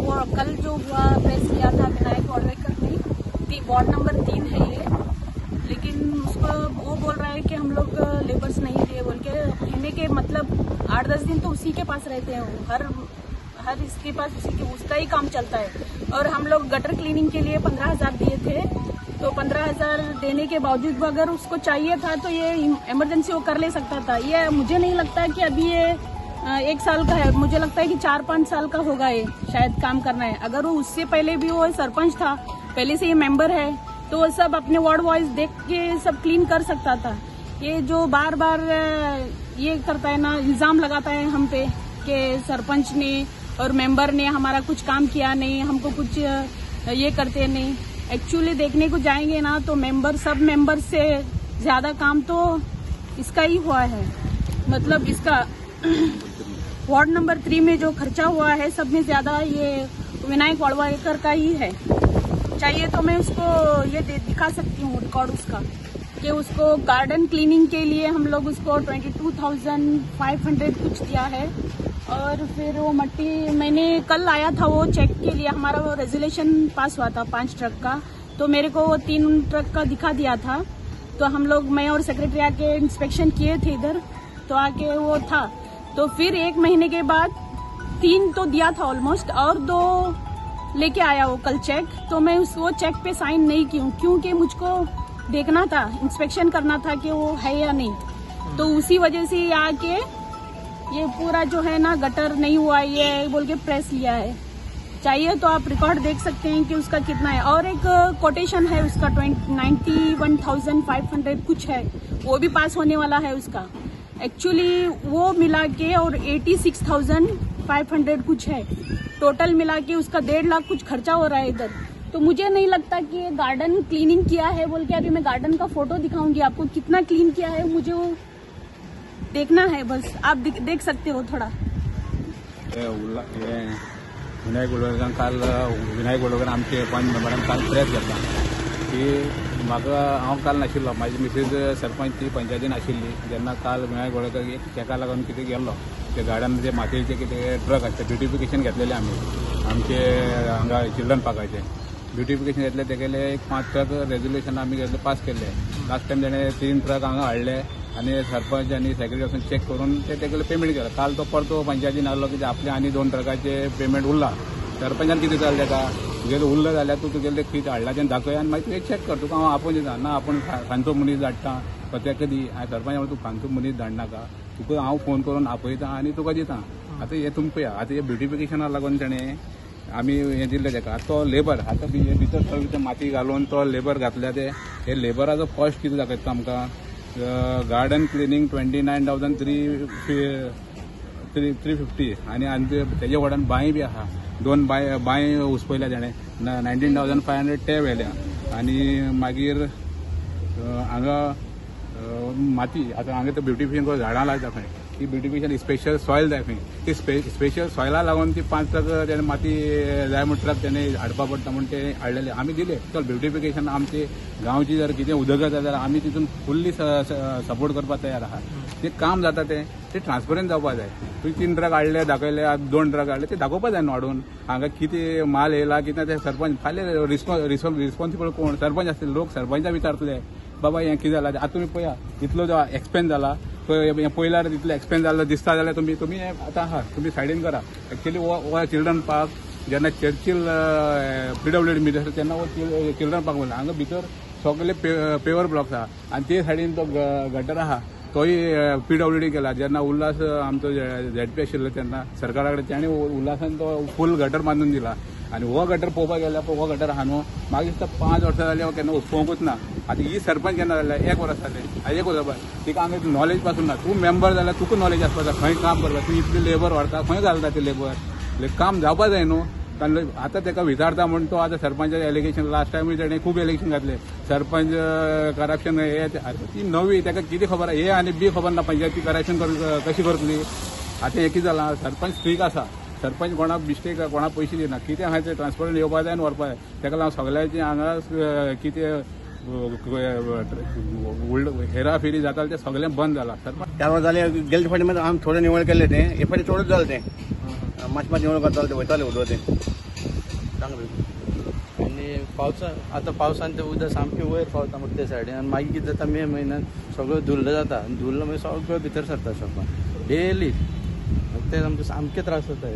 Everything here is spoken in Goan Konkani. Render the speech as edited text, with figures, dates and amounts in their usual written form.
वो कल जो हुआ प्रेस किया था विनायक वाडवेकर ने, वार्ड नंबर 3 है ये, लेकिन उसको वो बोल रहा है कि हम लोग लेबर्स नहीं दिए बोल के। महीने के मतलब 8-10 दिन तो उसी के पास रहते हैं वो, हर इसके पास उसी के उसका ही काम चलता है। और हम लोग गटर क्लीनिंग के लिए 15,000 दिए थे, तो 15,000 देने के बावजूद अगर उसको चाहिए था तो ये इमरजेंसी वो कर ले सकता था। ये मुझे नहीं लगता कि अभी ये 1 साल का है, मुझे लगता है कि 4-5 साल का होगा ये शायद काम करना है। अगर वो उससे पहले भी वो सरपंच था, पहले से ये मेंबर है, तो वो सब अपने वार्ड वाइज देख के सब क्लीन कर सकता था। ये जो बार बार ये करता है ना, इल्ज़ाम लगाता है हम पे कि सरपंच ने और मेंबर ने हमारा कुछ काम किया नहीं, हमको कुछ ये करते नहीं। एक्चुअली देखने को जाएंगे ना तो मेंबर, सब मेंबर से ज़्यादा काम तो इसका ही हुआ है। मतलब इसका वार्ड नंबर 3 में जो खर्चा हुआ है सब में ज़्यादा ये विनायक वाडवेकर का ही है। चाहिए तो मैं उसको ये दिखा सकती हूँ रिकॉर्ड उसका, कि उसको गार्डन क्लीनिंग के लिए हम लोग उसको 22,500 कुछ दिया है। और फिर वो मट्टी मैंने कल आया था वो चेक के लिए, हमारा वो रेजोल्यूशन पास हुआ था 5 ट्रक का, तो मेरे को वो 3 ट्रक का दिखा दिया था। तो हम लोग, मैं और सेक्रेटरी आके इंस्पेक्शन किए थे इधर, तो आके वो था। तो फिर 1 महीने के बाद 3 तो दिया था ऑलमोस्ट, और 2 लेके आया वो कल चेक। तो मैं उस वो चेक पे साइन नहीं की हूँ, क्योंकि मुझको देखना था, इंस्पेक्शन करना था कि वो है या नहीं। तो उसी वजह से आके ये पूरा जो है ना गटर नहीं हुआ ये बोल के प्रेस लिया है। चाहिए तो आप रिकॉर्ड देख सकते हैं कि उसका कितना है। और एक कोटेशन है उसका 91,500 कुछ है, वो भी पास होने वाला है उसका। एक्चुअली वो मिला के और 86,500 कुछ है टोटल मिला के उसका 1.5 लाख कुछ खर्चा हो रहा है इधर। तो मुझे नहीं लगता कि ये गार्डन क्लीनिंग किया है बोल के। अभी मैं गार्डन का फोटो दिखाऊंगी आपको कितना क्लीन किया है, मुझे वो देखना है बस, आप देख सकते हो थोड़ा। विनायक वाडवेकर काल, विनायक वाडवेकर आमचे पंच मेंबरान काल प्रेस घेतला की म्हाका, हांव काल नाशिल्लो, म्हाजी मिसेज सरपंच ती पंचायतीन आशिल्ली जेन्ना काल विनायक वाडवेकर एक चेका लागून कितें गेल्लो, ते गार्डन जे मातयेचे कितें ट्रक आसता ब्युटिफिकेशन घेतलेले आमी आमचे हांगा चिल्ड्रन पार्काचे ब्युटिफिकेशन घेतले, तेगेले एक 5 ट्रक रेजोल्युशन आमी घेतले, पास केल्ले। लास्ट टायम तेणें 3 ट्रक हांगा हाडले आनी सरपंच आनी सेक्रेटरी वचून चॅक करून ते तेगेले पेमेंट केला। काल तो परतो पंचायतीन आसलो की आपले आनी 2 ट्रकाचे पेमेंट उरला। सरपंचान कितें जालें तेका, तुगेलें उरलें जाल्यार तूं तुगेलें कितें हाडला तें दाखय आनी मागीर तुवें चॅक कर, तुका हांव आपोवन दिता ना आपूण सांजचो मनीस धाडटा तेका दी। सरपंच म्हणटा तूं सांजचो मनीस धाडनाका, तुका हांव फोन करून आपयता आनी तुका दिता। आतां हें तुमकां पळया, आतां हें ब्युटिफिकेशना लागून तेणें आमी हें दिल्लें तेका। आतां तो लेबर आतां भितर सगळें माती घालून तो लेबर घातल्या, ते हे लेबराचो कॉस्ट कितें दाखयता आमकां, गार्डन क्लिनींग 29,350 आनी आनी तेजे व्हडान बांय बी आहा, 2 बांय उसपयल्या तेणें 19,500 ते व्हेल्या। आनी मागीर हांगा माती आतां हांगा ते ब्युटिफिकेशन करून झाडां लायता खंय, ती ब्युटिफिकेशन स्पेशल सॉयल जाय खंय, ती स्पेशल सॉयला लागून ती 5 ट्रक तेणें माती जाय म्हूण ट्रक तेणें हाडपा पडटा म्हूण ते हाडलेले आमी दिले। चल ब्युटिफिकेशन आमची गांवची जर कितें उदरगत जाता जाल्यार आमी तितून फुल्ली सपोर्ट करपाक तयार आहा। तें काम जाता तें ट्रान्सपरंट जावपा जाय। तुवें 3 ट्रक हाडले दाखयले, 2 ट्रक हाडले ते दाखोवपा जाय न्हू हाडून हांगा कितें माल येयला कितें ते सरपंच फाल्यां रिस्पॉन्सिबल कोण सरपंच आसतले, लोक सरपंचा विचारतले बाबा हें कितें जालां। आतां तुमी पळया इतलो जो एक्सपेन्स जाला, हें पळयल्यार इतलो एक्सपेन्स जाल्लो दिसता जाल्यार तुमी तुमी आतां आहा तुमी सायडीन करा। एक्चुअली हो चिल्ड्रन पार्क जेन्ना चर्चील PWD minister तेन्ना हो चिल्ड्रन पार्क म्हणलें, हांगा भितर सगळे पेवर ब्लॉक्स आहा आनी ते सायडीन तो गटर आहा तोय PWD केला। जेन्ना उल्हास आमचो ZP आशिल्लो तेन्ना सरकारा कडेन तेणें उल्हासान तो फूल गटर बांदून दिला। आनी हो गटर पळोवपाक गेल्यार हो गटर आहा न्हू, म्हाका दिसता 5 वर्सां जालीं हांव केन्ना उसपोवंकूच ना। आतां ही सरपंच केन्ना जाल्या, 1 वर्स जालें, 1 वर्सा तिका हांगा नॉलेज पासून ना। तूं मेंबर जाल्यार तुका नॉलेज आसपा जाय खंय काम करपा, तूं इतली लेबर व्हरता खंय घालता ते लेबर, काम जावपा जाय न्हू। कारण आतां तेका विचारता म्हूण तो आतां सरपंचाचे एलिगेशन लास्ट टायमूय तेणें खूब एलिगेशन घातले, सरपंच करप्शन हे ती नवी तेका कितें खबर ए आनी बी खबर ना पंचायती करप्शन कशी करतली। आतां हें कितें जालां, सरपंच स्ट्रीक आसा, सरपंच कोणाक मिस्टेक कोणाक पयशे दिना, कितें आहा तें ट्रान्सपरंट येवपा जाय आनी व्हरपा जाय। तेका लागून सगळ्यांचे हांगा कितें हेराफेरी जाता तें सगळें बंद जालां। सरपंच 4 वर्सां जालीं, गेले फावटी मात आमी थोडें निवळ केल्लें तें, हे फावटी चडूच जालें तें, मातशें मातशें निवळ करताले ते वयताले उदक तें। चांगलं. आनी पावसा आतां पावसान तें उदक सामकें वयर पावता मग ते सायडीन आनी मागीर कितें जाता मे म्हयन्यान सगळें धुल्ल जाता आनी धुल्ल मागीर सगळें भितर सरता शॉपान डेली. ते आमकां सामके त्रास जाता.